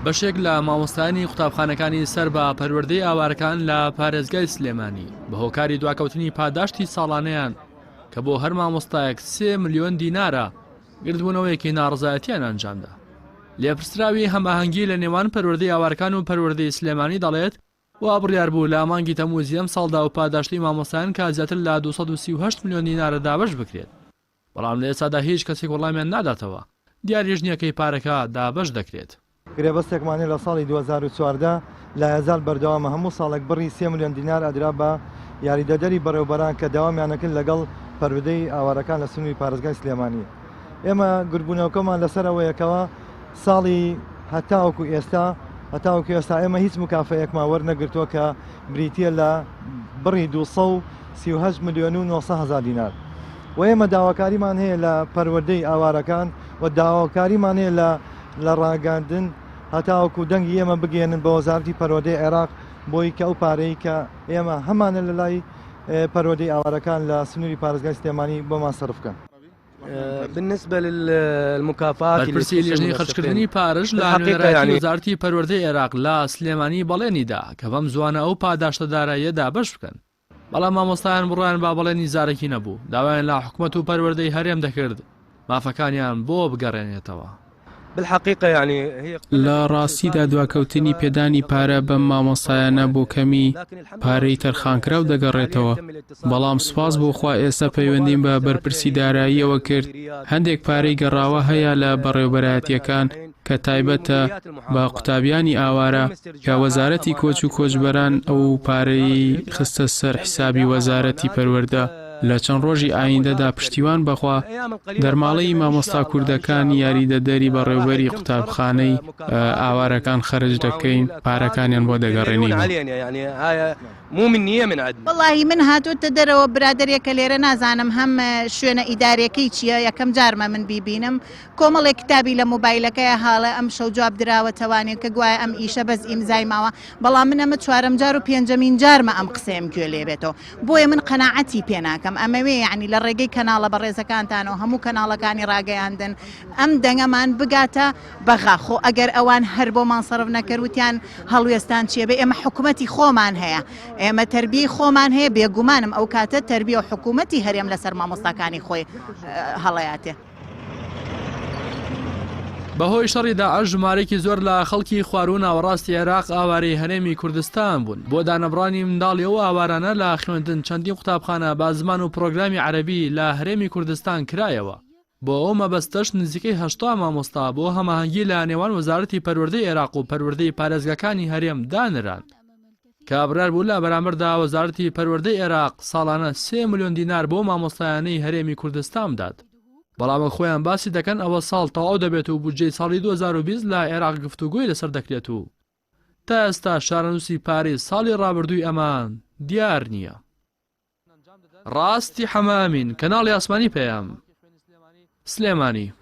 بەشێک لە مامۆستایانی قوتابخانەکانی سەر بە پەروەردەی ئاوارەکان لە پارێزگای سلێمانی بە هۆکاری دواکەوتنی پاداشتی ساڵانەیان کە بۆ هەر مامۆستایەک سێ ملیۆن دینارە گردبوونەوەیەکی ناڕەزایەتیان ئەنجامدا. لێپرسراوی هەماهەنگی لە نێوان پەروەردەی ئاوارەکان و پەروەردەی سلێمانی دەڵێت، وا بڕیار بوو لە مانگی تەمموزی ئەمساڵدا و پاداشتی مامۆستایان کە زیاتر لە 238 ملیۆن دینارە دابەش بکرێت، بەڵام لە ئێستادا هیچ کەسێک وەڵامیان ناداتەوە، دیاریش نییە کەی پارەکە دابەش دەکرێت. گرێبەستێکمان هەیە لە ساڵی 2014 لایەزال بەردەوامە، هەموو ساڵێک بڕی سێ ملیۆن دینار ئەدرا بە یاریدەدەری بەڕێوبەران کە دەوامیان ئەکرد لەگەڵ پەروردەی ئاوارەکان لە سنووری پارێزگای سلێمانی. ئێمە گردبوونەوەکەمان لەسەر ئەوەیە کەوا ساڵی هەتاوەکو ئێستا هەتاوەکو ئێستا ئێمە هیچ مکافەیەکمان وەرنەگرتووە کە بریتییە لە بڕی 238 ملیۆن و 900 هەزار دینار و ئێمە داواکاریمان هەیە لە پەروەردەی ئاوارەکان و داواکاریمان هەیە لە لە ڕاگەاندن هەتاوەکو دەنگی ئێمە بگەێنن بە وەزارەتی پەروەردەی عێراق بۆی کە ئەو پارەی کە ئێمە هەمانە لە لای پەروەردەی ئاوارەکان لە سنووری پارێزگای سلێمانی بۆمان سەرف بکەن. بەرپرسی لیژنەی خەرجکردنی پارەش لە نوێنەرایەتی وەزارەتی پەروەردەی عێراق لە سلێمانی بەڵێنی دا کە بەم زووانە ئەو پاداشتە داراییە دابەش بکەن، بەڵام مامۆستایان بڕوایان بە بەڵێنی زارەکی نەبوو، داوایان لە حکومەت و پەروەردەی هەرێم دەکرد مافەکانیان بۆ بگەڕێنێتەوە. لە ڕاستیدا دواکەوتنی پێدانی پارە بەم مامۆستایانە بۆ کەمی پارەی تەرخانکراو دەگەڕێتەوە، بەڵام سوپاس بۆ خوا ئێستا پەیوەندیم بە بەرپرسی داراییەوە کرد، هەندێک پارەی گەڕاوە هەیە لە بەڕێوەبەرایەتییەکان کە تایبەتە بە قوتابیانی ئاوارە کە وەزارەتی کۆچ و کۆچبەران ئەو پارەی خستە سەر حیسابی وەزارەتی پەروەردە. لە چەند ڕۆژی ئایندەدا پشتیوان بەخوا دەرماڵەی مامۆستا کوردەکانی یاریدەدەری بەڕێوبەری قوتابخانەی ئاوارەکان خەرج دەکەین پارەکانیان بۆ دەگەڕێنینەوە. وەڵاهی من هاتۆتە دەرەوە برادەرێکە لێرە نازانم هەم شوێنە ئیدارێکەی چییە یەکەم جارمە من بیبینم کۆمەڵێک کتابی لە مۆبایلەکەی هاڵە ئەم شەو جواب دراوەتەوانێ کە گوایە ئەم ئیشە بەس ئیمزای ماوە بەڵام من ئەمە چوارەم جار و پێنجەمین جارمە ئەم قسەیەم گوێ لێ بێتەوە بۆیە من قەناعەتی پێ ناکەم ئەمەوێ یەعنی لە ڕێگەی کەناڵە بەڕێزەکانتانەوە هەموو کەناڵەکانی ڕاگەیاندن ئەم دەنگەمان بگاتە بەغا خۆ ئەگەر ئەوان هەر بۆمان سەرف نەکرد وتیان هەڵوێستان چیە بێ ئێمە حکومەتی خۆمان هەیە ئێمە تەربیەی خۆمان هەیە بێگومانم ئەو کاتە تەربیە و حکومەتی هەرێم لەسەر مامۆستاکانی خۆی هەڵەیاتێ. بەهۆی شەڕی داعش ژمارەیەکی زۆر لە خەڵکی خواروو ناوەڕاستی عێراق ئاوارەی هەرێمی کوردستان بوون، بۆ دانەبڕانی منداڵی ئەو ئاوارانە لە خوێندن چەندین قوتابخانە بە زمان و پڕۆگرامی عەرەبی لە هەرێمی کوردستان کرایەوە، بۆ ئەو مەبەستەش نزیکەی 80 مامۆستا بۆ هەماهەنگی لە نێوان وەزارەتی پەروەردەی عێراق و پەروەردەی پارێزگاکانی هەرێم دانران. کە بڕیار بوو لە بەرامبەردا وەزارەتی پەروەردەی عێراق ساڵانە سێ ملیۆن دینار بۆ مامۆستایانەی هەرێمی کوردستان بدات، بەڵام وەک خۆیان باسی دەکەن ئەوە ساڵ تەواو دەبێت و بودجەی ساڵی 2020 لە عێراق گفتوگۆی لەسەر دەکرێت و تا ئێستا چارەنووسی پارەی ساڵی ڕابردووی ئەمان دیار نییە. ڕاستی حەمە ئەمین، کەناڵی ئاسمانی پەیام، سلێمانی.